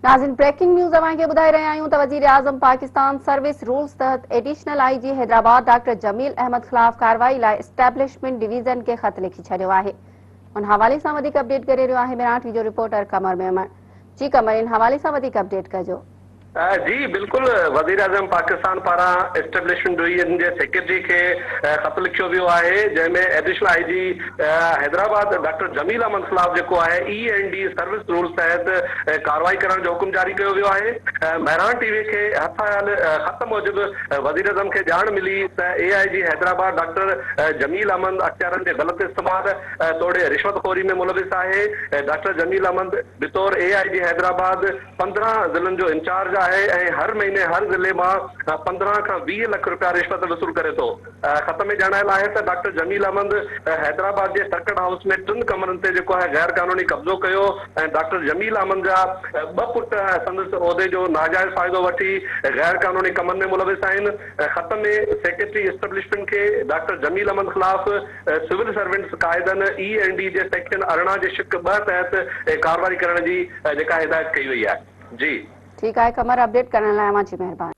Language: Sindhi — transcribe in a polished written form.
ناظرين بريڪنگ نيوز اوهان کي ٻڌائي رهيا آهيون ته وزيراعظم پاڪستان سروس رولز تحت additional I G Hyderabad doctor Jamil Ahmed خلاف ڪارروائي لاء اسٽيبلشمينٽ ڊويزن کي خط لکي ڇڏيو آهي ان حوالي سان وڌيڪ اپڊيٽ ڪري رهيو آهي ميران ٽي جو رپورٽر قمر ميمڻ جي قمر ان حوالي سان وڌيڪ اپڊيٽ ڪجو. جي بلڪل وزيراعظم پاڪستان پاران اسٽيبلشمينٽ ڊويزن جي سيڪريٽري کي خط لکيو ويو آهي جنهن ۾ additional I G Hyderabad doctor Jamil Ahmed خلاف جيڪو آهي اي اينڊ ڊي سروس رولز تحت ڪارروائي ڪرڻ جو حڪم جاري ڪيو ويو آهي. مهراڻ ٽي وي کي هٿ آيل خط موجب وزيراعظم کي ڄاڻ ملي ته A I G Hyderabad doctor Jamil Ahmed اختيارن جي غلط استعمال توڙي رشوت خوري ۾ ملوث آهي. ڊاڪٽر جميل احمد بطور اي آء جي حيدرآباد 15 ضلعن جو انچارج آهي ۽ هر مهيني هر ضلعي مان 15 کان 20 لک رپيا رشوت وصول ڪري ٿو. خط ۾ ڄاڻايل آهي ته ڊاڪٽر جميل احمد حيدرآباد جي سرڪٽ هائوس ۾ ٽن ڪمرن تي جيڪو آهي غير قانوني قبضو ڪيو ۽ ڊاڪٽر جميل احمد جا ٻه پٽ سندس عهدي جو ناجائز فائدو وٺي غير قانوني ڪمن ۾ ملوث آهن. خط ۾ سيڪريٽري اسٽبلشمينٽ کي ڊاڪٽر جميل احمد خلاف سول سرونٽس قاعدن اي اينڊ ڊي جي سيڪشن 18 جي شق 2 تحت ڪارروائي ڪرڻ جي جيڪا هدايت ڪئي وئي آهي. جي. ٺيڪ آهي قمر اپڊيٽ ڪرڻ لاء اوهان جي مهرباني.